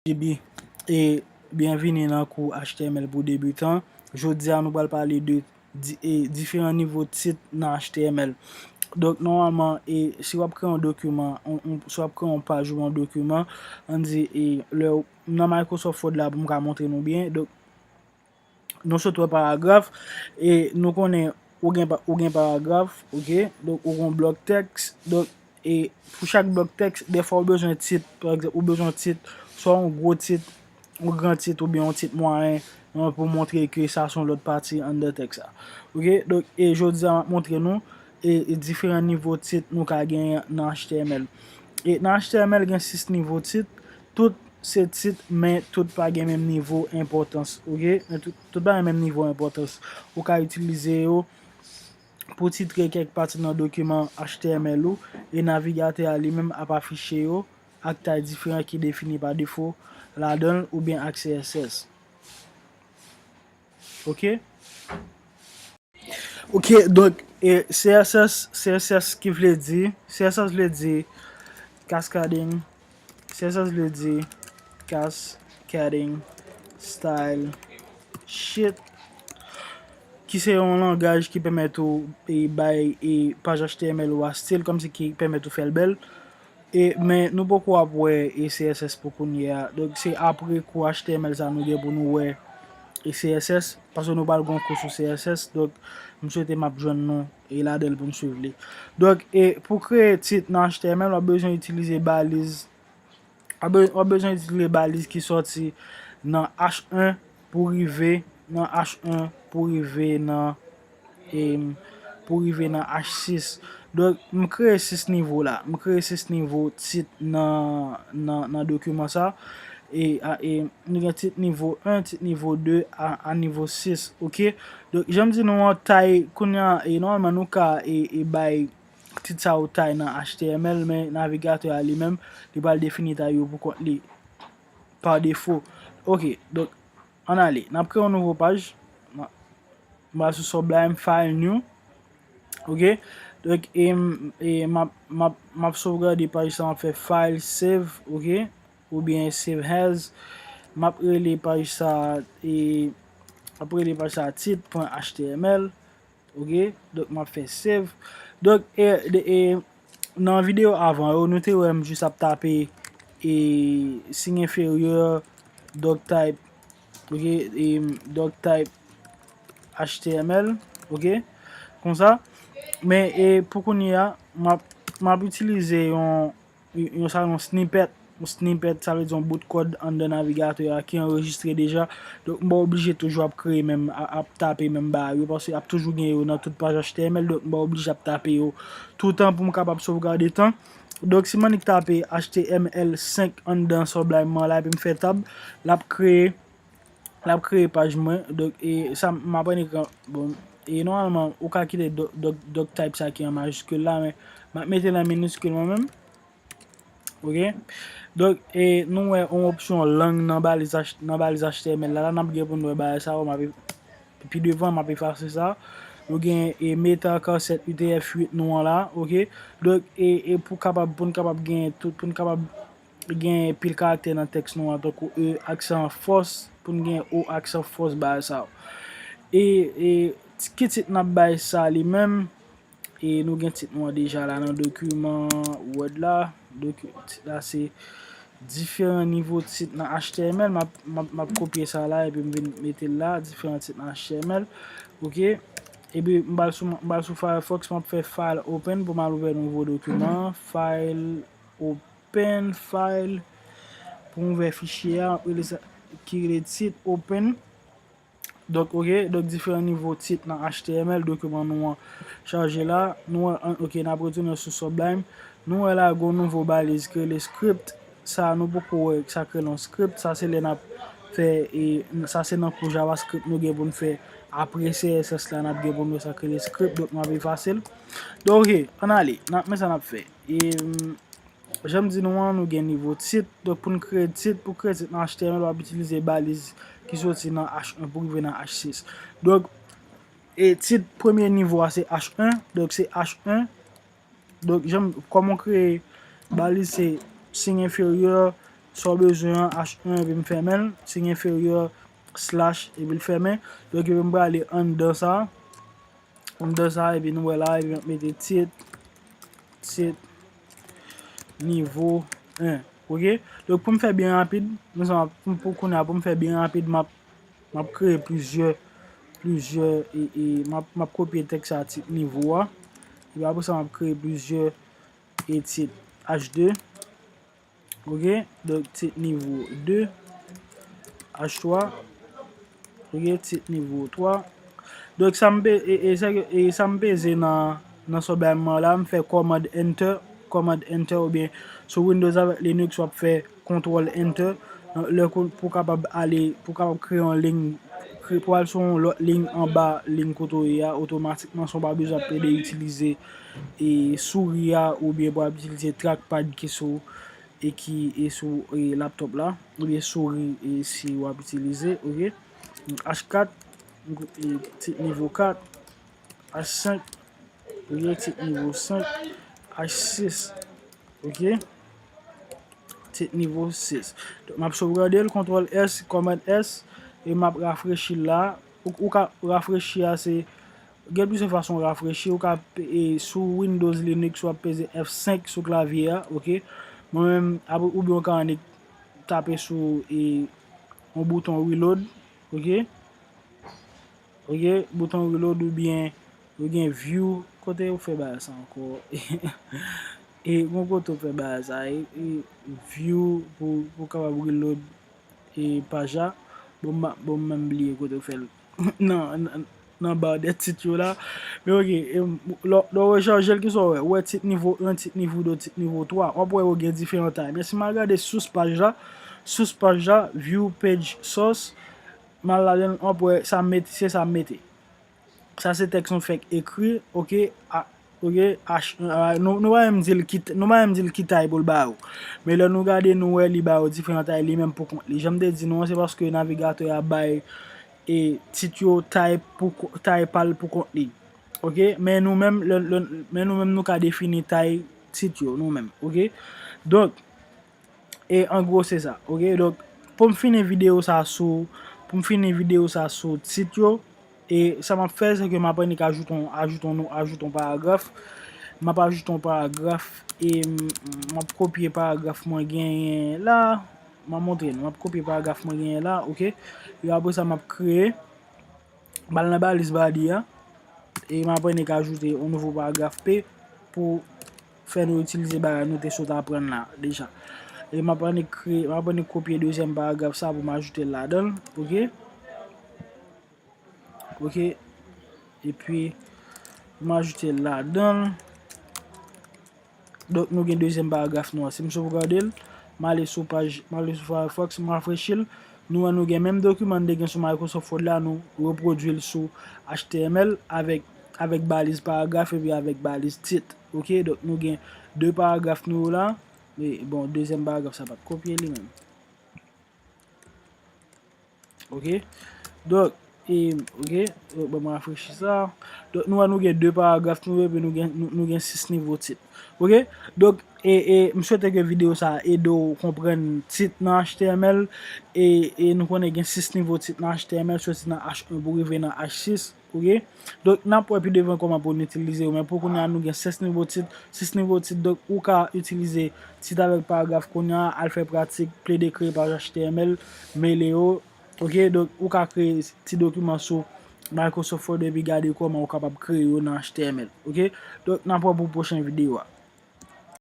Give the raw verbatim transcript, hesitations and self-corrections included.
J B, e byenvini nan kou H T M L pou debitan. Jodi a, nou pral pale de di, e, diferan nivo tit nan H T M L. Donk, nòmalman, e, si w ap kreye yon dokiman, on, on, si w ap kreye yon paj ou yon dokiman, ann di, e, lè w, nan Microsoft Word la, pou m ka montre nou byen. Donk, nou sot wè paragraf, e nou konnen ou gen, pa- ou gen paragraf, oke? Donk, ou gen blòk tèks. Donk, e pou chak blòk tèks, dèfwa ou bezwen tit, pa egzanp, ou bezwen tit, swa yon gwo tit, yon gran tit, oubyen yon tit mwayen, non, pou montre ke sa se yon lòt pati anndan tèks la. Oke? Donk, e jodi a, m ap montre nou, e, e diferan nivo tit nou ka genyen nan H T M L. E nan H T M L, gen sis nivo tit. Tout se tit, men tout pa gen menm nivo enpòtans, oke? Men tout, tout pa gen menm nivo enpòtans. Ou ka itilize yo pou titre kèk pati nan dokiman H T M L ou, e navigatè a li menm ap afiche yo ak tay diferan ki defini pa defo ladan l oubyen ak C S S. Oke? Oke, donk, e, C S S, C S S ki vle di, C S S vle di cascading, C S S vle di cascading style sheet, ki se yon langaj ki pèmèt ou, e, bay, e, paj H T M L ou a stil, kòmsi ki pèmèt ou fè l bèl. E, men nou poko ap wè, e, C S S pou kounye a. Donk, se apre kou H T M L sa nou gen pou nou wè, e, C S S, paske nou pral gen yon kou sou C S S. Donk, m swete m ap jwenn nou, e, ladan l pou n swiv li. Donk, e, pou kreye tit nan H T M L, w ap bezwen itilize baliz, w ap be- w ap bezwen itilize baliz ki sòti nan H yen pou rive nan H yen pou rive nan, e, pou rive nan H sis. Donk, m kreye sis nivo la. M kreye sis nivo tit nan, nan, nan dokiman sa. E, a, e, nou gen tit nivo yen, tit nivo de, a, a nivo sis, oke? Donk, jan m di nou an, tay, kounye a, e, nòmalman, nou ka, e, e, bay tit sa yo tay nan H T M L, men navigatè a li menm, li pral defini tay yo pou kont li, pa defo. Oke, donk, ann ale. N ap kreye yon nouvo paj. N ap- M pral sou Sublime, File, New. Oke? Donk, e, m- e m ap- m ap- m ap sovgade paj sa, m ap fè File, Save, oke? Oubyen Save As. M ap rele paj sa, e, m ap rele paj sa tit pwen H T M L. Oke? Donk, m ap fè Save. Donk, e, de- e, nan videyo avan yo, nou te wè m jis ap tape, e, siy enferyè, doctype, oke, e, doctype H T M L, oke, konsa. Men, e, pou kounye a, m ap, m ap itilize yon, yon, sa, yon snippet. Yon snippet, sa vle di yon bout kòd anndan navigatè a ki anrejistre deja. Donk, m pa oblije toujou ap kreye menm, a- ap tape menm bagay yo, paske ap toujou gen yo nan tout paj H T M L, donk m pa oblije ap tape yo toutan pou m kapab sovgade tan. Donk, si m annik tape H T M L senk anndan Sublime mwen la, epi m fè tab, l ap kreye, l ap kreye paj mwen. Donk, e sa, m ap pran ekran. Bon, e nòmalman, ou ka kite doc, doc, doctype sa ki an majiskil la, men m ap mete l an miniskil mwen menm. Oke? Donk, e nou wè yon opsyon lang nan baliz H- nan baliz H T M L la. La, n ap gen pou n wè bagay sa yo. M ap e- pi devan, m ap efase sa. Nou gen, e, Meta K sèt U T F uit nou an la, oke? Donk, e, e pou kapab, pou n kapab gen tout, pou n kapab gen pil karaktè nan tèks nou an, tankou E, aksan fòs, pou n gen O, aksan fòs, bagay sa yo. E, e, ti- ki tit n ap bay sa li menm? E nou gen tit nou an deja la nan dokiman Word la. Doki- tit la se diferan nivo tit nan H T M L. M ap, m ap, m ap kopye sa la epi m vin mete l la, diferan tit nan H T M L. Oke. Epi m pral sou, m pral sou Firefox, m ap fè File, Open pou m al ouvè nouvo dokiman. File, Open, File. Pou m ouvè fichye a, m ap rele sa, ki rele tit, Open. Donk, oke, donk diferan nivo tit nan H T M L, dokiman nou an chaje la. Nou wè, an- oke, n ap retounen sou Sublime. Nou wè la, gen yon nouvo baliz ki rele script. Sa, nou poko wè sa k rele yon script. Sa, se lè n ap fè, e, sa, se nan kou JavaScript nou gen pou n fè. Apre C S S la, n ap gen pou n wè sa k rele script. Donk, m ap efase l. Donk, oke, ann ale. N ap, men sa n ap fè. E, m, Jan m di nou an, nou gen nivo tit. Donk, pou n kreye tit, pou kreye tit nan H T M L, w ap itilize baliz ki soti nan H yen pou rive nan H sis. Donk, e tit premye nivo a se H yen, donk se H yen. Donk, jan m- kòman w kreye baliz se siy enferyè, sa w bezwen an, H un, epi m fèmen l, siy enferyè, slash, epi l fèmen. Donk, epi m prale anndan sa, anndan sa, epi nou wè la, epi m ap mete tit, tit, nivo en, oke? Donk, pou m fè byen rapid, nou sa, pou, pou kounye a, pou m fè byen rapid, m ap, m ap kreye plizyè, plizyè, e, e, m ap, m ap kopye tèks sa, tit nivo a. Epi apre sa, m ap kreye plizyè, e, tit H de. Oke, donk tit nivo de, H twa, oke, tit nivo twa. Donk sa m pe-, e, e, sa ke, e, sa m peze nan, nan software mwen la, m fè command enter, command enter, oubyen sou Windows avèk Linux, w ap fè control enter, lè pou, pou kapab ale, pou kapab kreye yon liy, kreye, pou al sou yon lòt liy anba liy kote w ye a, otomatikman, san w pa bezwen ap plede itilize, e, souri a, oubyen pou ap itilize trackpad ki sou e ki e sou, e, laptop la, oubyen souri, e, si w ap itilize, oke? H kat, e, tit nivo kat, H senk, oke, tit nivo senk, H sis, oke, tit nivo sis. Donk, m ap sovgade l, control S, command S, e m ap rafrechi l la. Ou, ou ka rafrechi a, se Gen plizyè fason w rafrechi. Ou ka pe-, e, sou Windows, Linux, w ap peze F senk sou klavye a, oke? Mwen menm, apre, oubyen w ka annik tape sou, e, yon bouton reload, oke? Oke, bouton reload oubyen, ou gen view, kote yo fè bagay sa ankò? E, yon kote yo fè bagay sa, e, e, view pou, pou kapab reload e paj la. Bon, m, bon, m menm bliye kote w fè l. Nan, nan, nan ba de tit yo la. Men oke, e, lè, lè w rechaje l, kisa w wè? Ou wè tit nivo en, tit nivo de, tit nivo twa. W ap wè yo gen diferan tay. Men si m al gade sous paj la, sous paj la, view page source, m al ladan l, w ap wè sa m mete, se sa m mete. Sa se tèks nou fèk ekri, oke, a, oke, H, a, nou, nou pa menm di l ki, nou pa menm di l ki tay pou l ba yo. Men lè nou gade, nou wè li ba yo diferan tay li menm pou kont li. Jan m te di nou an, se paske navigatè a bay, e, tit yo tay pou ko-, tay pa l pou kont li. Oke, men nou menm, lè, lè, men nou menm nou ka defini tay tit yo, nou menm, oke? Donk, E an gwo, se sa. Oke, donk, pou m fini videyo sa sou, pou m fini videyo sa sou tit yo, e sa m ap fè, se ke m ap annik ajoute yon, ajoute yon, ajoute yon paragraf. M ap ajoute yon paragraf, e m, m ap kopye paragraf mwen genyen la. M ap montre nou. M ap kopye paragraf mwen genyen la, oke. E apre sa, m ap kreye. M al nan baliz body a, e m ap annik ajoute yon nouvo paragraf P pou fè nou itilize bagay nou te sot aprann la deja. E m ap annik kreye, m ap annik kopye dezyèm paragraf sa pou m ajoute l ladan l, oke? Oke? Epi, m ajoute l ladan l. Donk, nou gen dezyèm paragraf nou an. Si m sovgade l, m ale sou paj, m ale sou Firefox, m rafrechi l. Nou wè nou gen menm dokiman n te gen sou Microsoft Word la, nou repwodui l sou H T M L avèk, avèk baliz paragraf epi avèk baliz tit. Oke, donk nou gen de paragraf nou yo la. E, bon, dezyèm paragraf sa pa t kopye li menm. Oke. Donk, e, oke, donk, ban mwen rafrechi sa. Donk, nou wè nou gen de paragraf nou yo, epi nou gen, nou, nou gen sis nivo tit. Oke? Donk, e, e, m swete ke videyo sa a ede w konprann tit nan H T M L, e, e nou konnen gen sis nivo tit nan H T M L, soti nan H un pou rive nan H sis. Oke? Donk, n ap wè pi devan kòman pou n itilize yo, men pou kounye a, nou gen sis nivo tit, sis nivo tit, donk, ou ka itilize tit avèk paragraf kounye a, al fè pratik, plede kreye paj H T M L, mele yo, oke? Donk, ou ka kreye ti dokiman sou Microsoft Word epi gade kòman ou kapab kreye yo nan H T M L, oke? Donk, n ap wè pou pwochen videyo a.